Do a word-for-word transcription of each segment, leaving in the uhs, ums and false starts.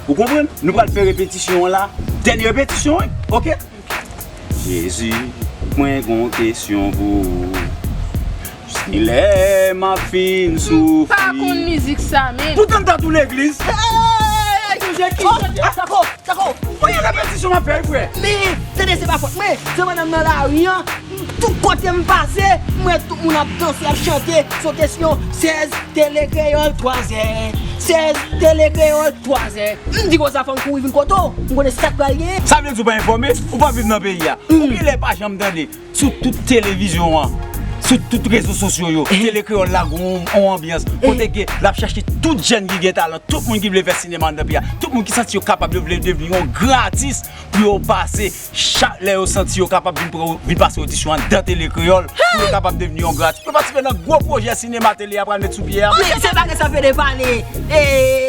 Ou konprann? Nou pral fè repetisyon an la. Dènye repetisyon, wi. Oke? Jezi, mwen gon kesyon pou ou. Jis m ap fin soufri. Pa konn mizik sa menm. Poutan m t tou legliz. Hey, Youje ki chante. Tako, tako. Mwen gen repetisyon m ap fè, wi, frè. Men, tande, se pa fòt mwen, se mwen menm nan lari an. Tout kote m pase, m wè tout moun ap danse, ap chante. Se yon kesyon sèz Tele Kreyòl twazè. Sèz Tele Kreyòl twazè. M di konsa, fò m kouri vin kote w. M konnen sa k pral genyen. Sa vle di ou pa enfòme? Ou pa viv nan peyi a? Ou genlè pa janm tande sou tout televizyon an, sou tout rezo sosyo yo, Tele Kreyòl la gen yon, yon anbyans kote ke l ap chache tout jèn ki gen talan, tout moun ki vle fè sinema anndan peyi a, tout moun ki santi yo kapab, yo vle devni yon gratis pou yo pase chak lè yo santi yo kapab vin, pran, vin pase odisyon anndan Tele Kreyòl pou yo kapab devni yon gratis. Pou yo patisipe nan gwo pwojè sinema Tele a pral met sou pye a. Men se bagay sa fè de pale, e,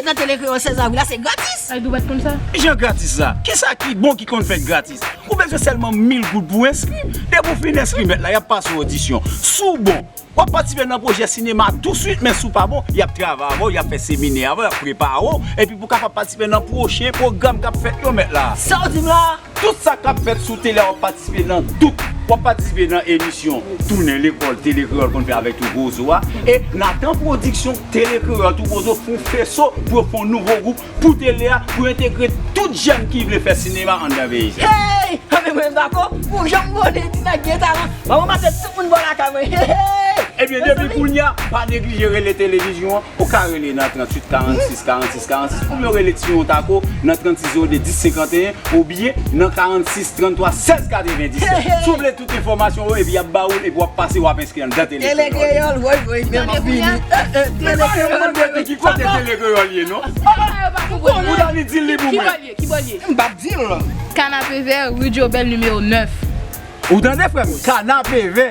nan Tele Kreyòl sèz avril la, se gratis. Ay, Dou pa t konn sa? Kijan gratis sa? Kisa ki bon ki konn fèt gratis? Ou bezwen sèlman mil goud pou enskri. Depi w fin enskri, mèt la, y ap pase w odisyon. Si w bon, w ap patisipe nan pwojè sinema touswit, men si w pa bon, y ap travay avè w, y ap fè seminè avè w, y ap prepare w, epi pou w kapab patisipe nan pwochen pwogram k ap fèt yo, mèt la. Sa w di m la? Tout sa k ap fèt sou tele a, w ap patisipe nan tout. W ap patisipe nan emisyon Tounen Lekòl, Tele Kreyòl konn fè avèk Tou Gwozo a. E Nathan Production, Tele Kreyòl, Tou Gwozo fè yon feso pou yo fè yon nouvo gwoup pou tele a, pou entegre tout jèn ki vle fè sinema anndan peyi sa. Hey! Anben mwen m dakò, pou jan m konnen ti nèg gen talan, m ap ranmase tout moun bò lakay mwen. Hey, hey! Ebyen, depi kounye a, pa neglije rele televizyon an, ou ka rele nan tranntuit karannsis karannsis karannsis, oubyen w rele Tiyon Tako nan trannsis zewo de dis senkanteyen, oubyen nan karannsis tranntwa sèz katrevendiset. Si w vle tout enfòmasyon yo, epi y ap ba ou l, epi w ap pase, w ap enskri anndan Tele Kreyòl. Tele Kreyòl, woy, woy, men m ap vini. Eh, eh, Tele Kreyòl, woy, woy. Ki kote Tele Kreyòl ye, non? Sa yo pa konprann. Ou ta vin di l li pou mwen. Ki bò l ye? Ki bò l ye? M p ap di l. Kanapevè, ri Djobèl, nimewo nèf. Ou tande, frè m? Kanapevè.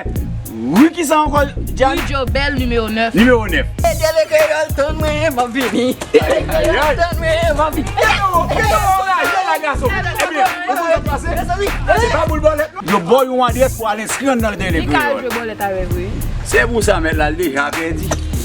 Ri kisa ankò, Djay? Ri Djobèl, nimewo nèf. Nimewo nèf. Tele Kreyòl, tann mwen, m ap vini. Tele Kreyòl, tann mwen, m ap vini. Gade yon, gade yon anraje la, gason. Ebyen, ou konn sa k pase? Se pa boul bòlèt, non. Yo ba w yon adrès pou al enskri anndan Tele Kreyòl. Li ka jwe bòlèt avè vre. Se pou sa, mèt la, l deja pèdi.